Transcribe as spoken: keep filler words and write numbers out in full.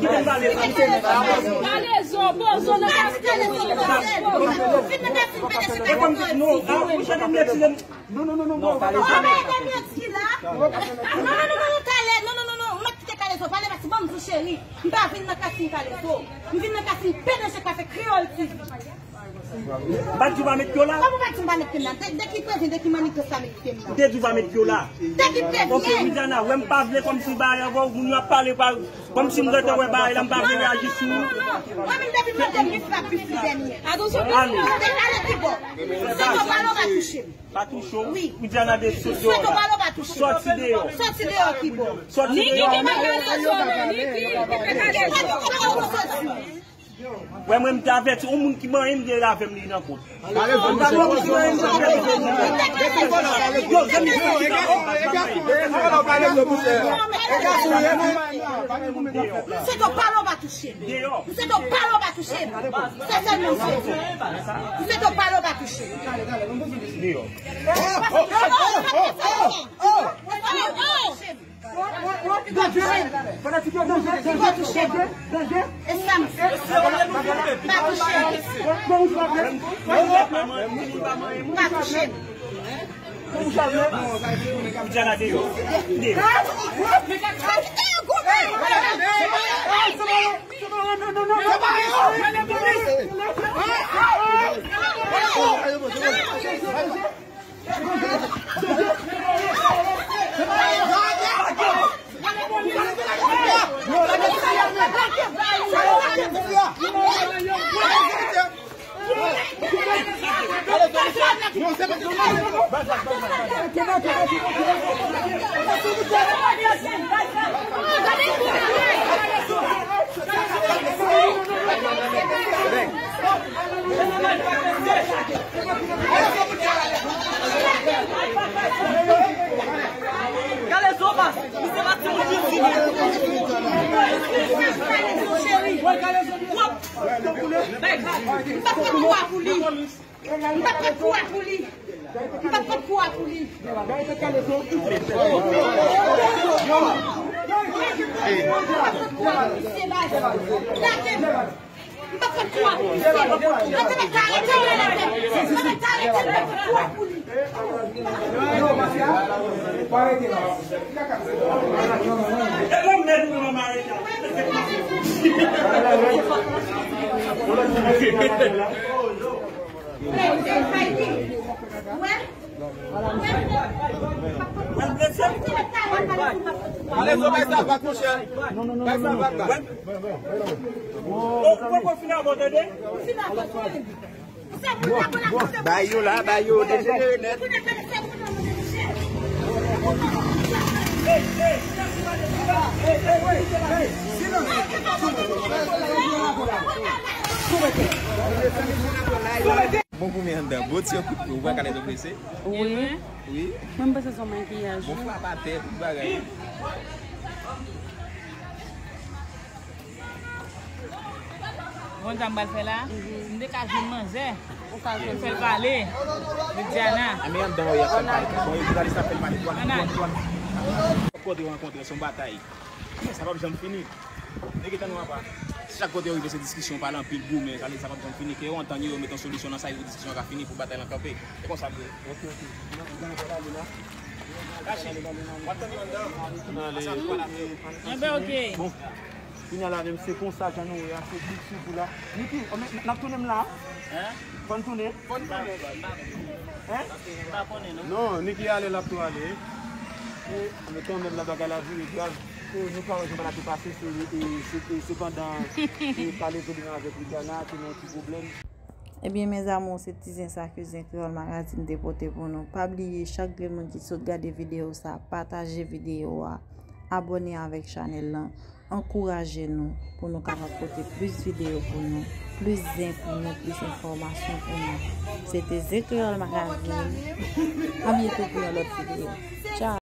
Kite m pale. Kalezo, poze w nan kasin. Kalezo, poze w. Vin nan kasin, pa desann nan poze. Non, non, non, non, non, Kalezo. Non, non, non, non, non, talè. Non, non, non, non, m ap kite Kalezo pale, paske ban m di w, cheri. M pa vin nan kasin Kalezo. M vin nan kasin P D G Kafe Kreyòl T V. M pa t di w pa met pye w la. Kòman w pa t di m pa met pye m la? De, de ki prevyen, de ki mannigans sa met pye m la? M te di w pa met pye w la. De ki prevyen? Ok, Widiana, wè m pa vle kòmsi bagay ankò, moun yo ap pale pa, kòmsi m gentan wè bagay la, m pa vle reyaji sou. Non, non, non, non. Mwen menm depi m mande m li frap bif li dènye. Atansyon, ale. Ou te ale ki bò? Se to pale w pa touche m. Pa touche w. Wi. Widiana de sot deyò. Se to pale w pa touche m. Sòti deyò. Sòti deyò ki bò? Sòti deyò. Niki, pa kalezo, non, Niki. Niki, pa kalezo. Wè mwen, m te avèti, yon moun ki manyen m, gen avè m li nan kont. Yo, zanmi, se to pale w pa touche m. Deyò. Se to pale w pa touche m. Se sèlman sa. Se to pale w pa touche m. Deyò. Danje! Fanatik yo, danje, danje, danje, danje. E sa m fè. Pa touche m. Pa touche m. Diana deyò. Deyò. Kalezo pa, misye pa ti moun piti. Cheri. M pa pran kou a pou li. M pa pran kou a pou li. M pa pran kou a pou li. Lage m. M pa pran kou a pou misye. Mwen te mèt arete l nan latèt. Mwen te mèt arete l, m pa pran kou a pou li. Pa rete la. Ale, zo, bay sa vag, monchè. Bay sa vag la. Ou poko fin avò, tande? Bay yo la, bay yo, dejenere nèt. Bon, pou mwen anndan, bon ti kout pye, ou wè kalè zo prese? Wi. Wi. Mwen, m panse se yon makiyaj. Bon, wi, frap atè, tout bagay. Bon, sa m pral fè la, m te ka jwenn manzè, m fè l pale, Vidiana. A, men anndan, wi, ap fè l pale. Bon, jounalis la fè l pale. Dwa, dwa, dwa. Kote yo rankontre, se yon batay. Sa p ap janm fini. Nèg etan nou apa. Chak kote yo rive, se diskisyon, pale anpil, goumen, sa, sa p ap janm fini. Ke yo antann yo, yo met yon solisyon nan sa, yo diskisyon ka fini pou batay lan kanpe. Se konsa l ye. Ok, ok. Kachi, w ap tann yo anndan. Enben, ok. Bon, kounye a la menm, se konsa jan nou ye a, se big sou kou la. Niki, n ap tounen m la? Hein? Fò n tounen? Fò n tounen. Hein? M pa konnen, non. Non, Niki ale, l ap tou ale. E, men kanmenm, la bagay la vire grav. E, nou ka wè jan bagay la te pase, se, e, se, e, se pandan, e, pale Zolina avèk Vidiana, te nan yon ti pwoblèm. Ebyen, mes amours, se ti zen sa ke Zen Kreyòl Magazine te pote pou nou. Pa bliye, chak grenn moun ki sot gade videyo sa, pataje videyo a, abòne avèk chanèl lan, ankouraje nou pou nou kapab pote plis videyo pou nou, plis zen pou nou, plis enfòmasyon pou nou. Se te Zen Kreyòl Magazine. A byento pou yon lòt videyo. Tchao!